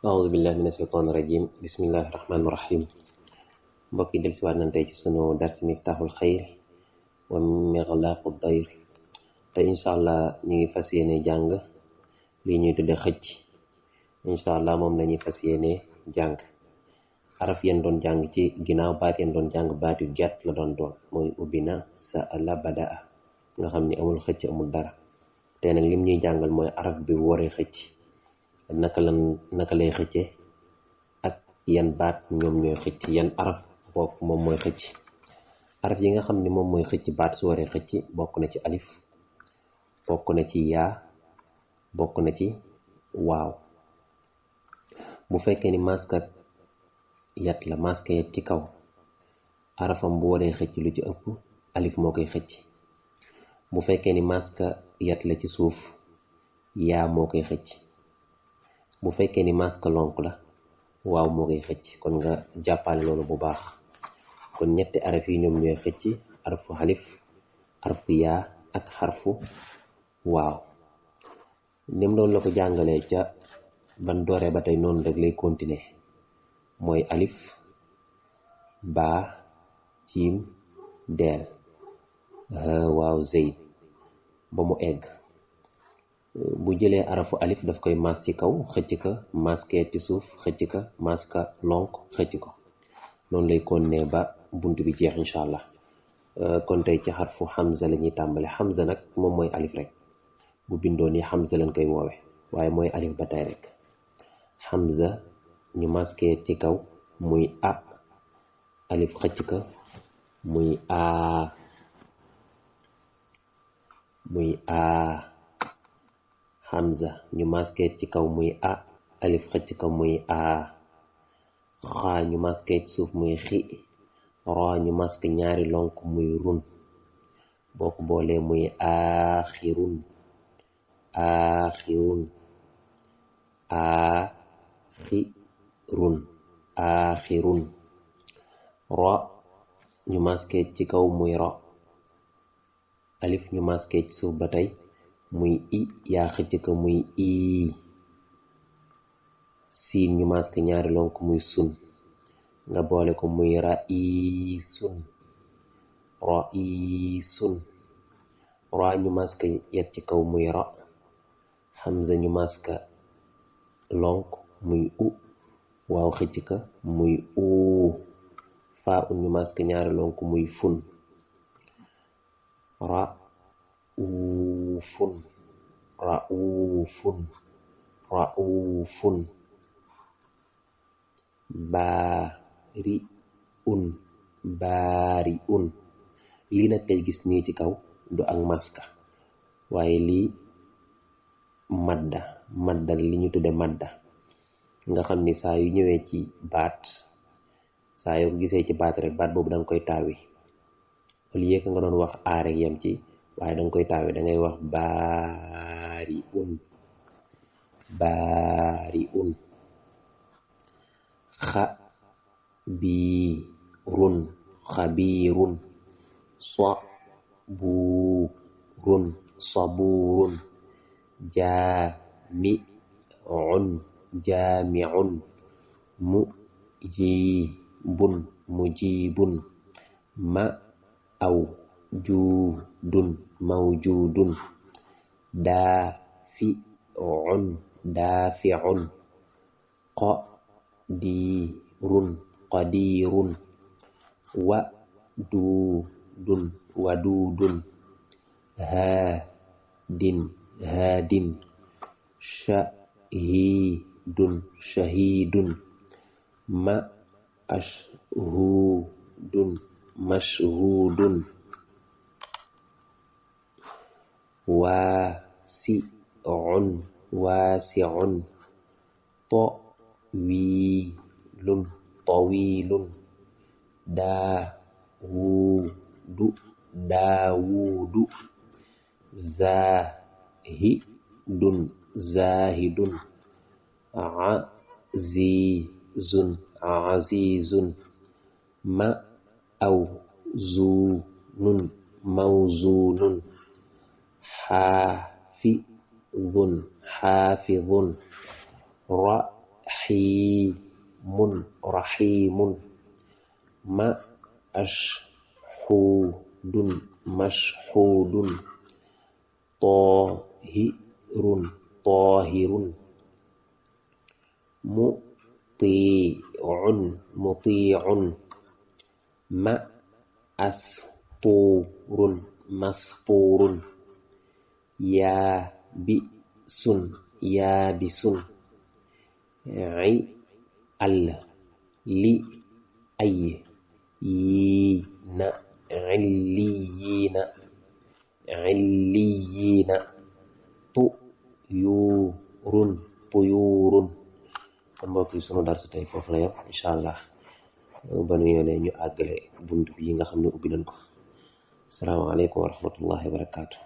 أعوذ بالله من الشيطان الرجيم بسم الله الرحمن الرحيم mbokk yi dellusiwaat nañ tey ci sunu dars Miftahul Xayr wa Mighlaaqu Dayr te incha allah ñu ngi fas yéene jàng lii ñuy tudde xëcc. incha allah moom lañuy fas yéene jàng. araf yéen doon jàng ci ginnaaw baat yéen doon jàng baat yu gàtt la doon mooy ubbi na sa'ala badaa nga xam ni amul xëcc amul dara. te nag lim ñuy jàngal mooy araf bi bu waree xëcc naka lay xëcce ak yan baat ñoom ñooy xëcc, yan araf bokk moom mooy xëcc. araf yi nga xam ni moom mooy xëcc baat su waree xëcc bokk na ci alif, bokk na ci yaa, bokk na ci waaw. bu fekkee ni maska yat la, maska yat ci kaw, arafam bu waree xëcc lu ci ëpp alif moo koy xëcc. bu fekkee ni maska yat la ci suuf, yaa moo koy xëcc. bu fekkee ni maska lonk la, waaw moo koy xëcc. kon nga jàppale loolu bu baax. kon ñetti araf yi ñoom ñooy xëcc: arfu alif, arfu yaa ak xarfu waaw. nim doon la ko jàngalee ca ban dooree ba tey noonu rek lay continuer. mooy alif, baa, jiim, deel, waaw, zeyd ba mu egg. bu jëlee arafu alif daf koy maas ci kaw xëcc ka, maske ci suuf xëcc ka, maska lonk xëcc ko. noonu lay continuer ba bunt bi jeex incha allah. kon tey ci xarfu Hamza la ñuy tàmbale. Hamza nag moom mooy alif rek. bu bindoo nii Hamza lañ koy woowe, waaye mooy alif ba tey rek. Hamza ñu maske ci kaw muy a, alif xëcc ka muy a, muy a. Hamza ñu maske ci kaw muy a, alif xëcc ka muy a. xaa ñu maske ci suuf muy xi. raa ñu maske ñaari lonk muy run. boo ko boolee muy aaxirun, aaxirun, aaxirun, aaxirun. ra ñu maske ci kaw muy ra, alif ñu maske ci suuf ba tey muy i, yaa xëcc ka muy ii. siin ñu maske ñaari lonk muy sun, nga boole ko muy ra'isun, ra'isun. ra ñu maske yet ci kaw muy ra. Hamza ñu maska lonk muy u, waaw xëcc ka muy uu. faa un ñu maske ñaari lonk muy fun, ra'ufun, ra'ufun, ra'ufun. baari'un, baari'un. lii nag kay gis nii ci kaw du ak maska, waaye lii madda, madda li ñu tudde madda. nga xam ni saa yu ñëwee ci baat, saa yoo ko gisee ci baat rek baat boobu da nga koy taawi. au lieu que nga doon wax aar rek yem ci, waaye da nga koy taawi, da ngay wax baari'un, baari'un. xabirun, xabirun. saburun, saburun. jaami'un, jaami'un. mujibun, mujibun. mawjudun, mawjudun. daafi'un, daafi'un. qadirun, qadirun. wadudun, wadudun. haadin, haadin. syahidun, syahidun. mashhudun, mashhudun. wasi'un, wasi'un. tawilun, tawilun. daawudu, daawudu. zahidun, zahidun. azizun, azizun. ma'awzunun, mawzunun. حافظ حافظ. rahimun rahimun mashhudun mashhudun tahirun tahirun muti'un muti'un ma'asturun masturun yabisun yabisun al li ay yina illiyina illiyina tuyurun tuyurun. kon mbokk yi sunu darsu tey foofu la yam incha allah ba nu yoonee ñu àggale bunt bi nga xam ne ubbi nañ ko. asalaamaaleykum wa rahmatullahi wa barakaatu.